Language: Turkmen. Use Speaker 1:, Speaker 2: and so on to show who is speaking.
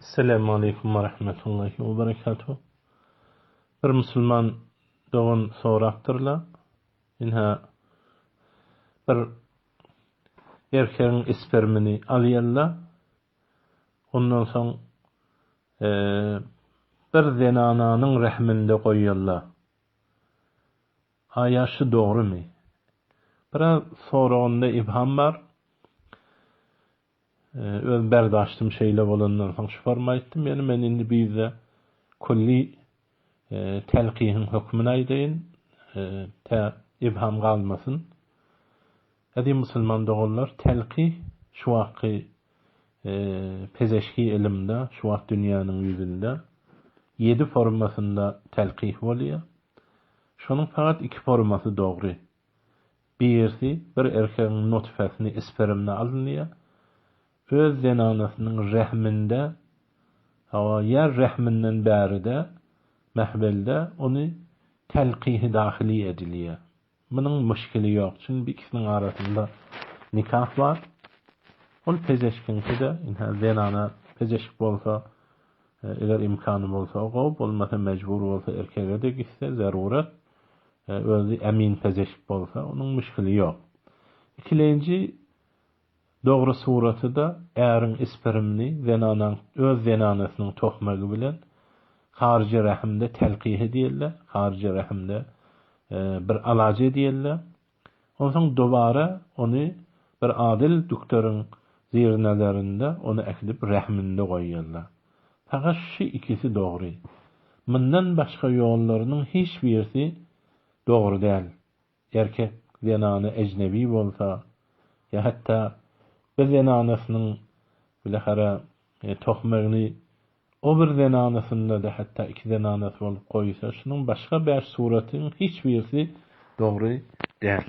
Speaker 1: Esselamu aleýkum we rahmetullahi we berekatuh. Bir musulman dogan sorapdyrlar. Ynha bir erkegiň ispermini alýarlar. Ondan soň bir zenananyň rehminde goýýarlar. Aýa şu dogrymy? Biraz soragynda ibham bar. Öz berdaşdym şeýle bolandan soň şu forma aýtdym. Ýöne men indi bu ýerde külli telkihiň hökmüni aýdaýyn. Tä ibham galmasyn. Eziz musulman doganlar, telkih şu wagtky pezeşki ylymda, şu wagt dünýäniň ýüzünde ýedi formasynda telkih bolýar. Şonuň fakat iki formasy dogry. Birisi bir erkegiň nutfesini, spermini alynýar, öz zenanasynyň rehminde, hawa, ýa rehminden bäride, mehbelde ony telkihi dahyli edilýär. Munuň muşkili ýok, çünki bu ikisiniň arasynda nikah bar. Ol pezeşkiňki-de, ynha, zenana pezeşk bolsa, eger imkany bolsa o gowy, bolmasa mejbur bolsa erkege-de gitse, zeruret. Özi emin pezeşk bolsa, onuň müşgili ýok. Ikilenji dogry suraty-da äriň isperimini zenanaň öz zenanasynyň tohmegi bilen haryjy rähimde telkih edýärler, haryjy rähimde bir alaç edýärler. Onsoň dobara ony bir adyl dükderiň zirnelerinde ony äkidip rähminde goýýarlar. Fakat şu ikisi dogry. Mundan başga ýollarynyň hiç birisi dogry däl. Erkek zenana ejnebi bolsa, ýa hatda bir zenanasynyň bilahara tohmegini o bir zenanasynda-da hatda iki zenanasy bolup goýsa, şunuň başga bäş suratyň hiç birisi dogry däl.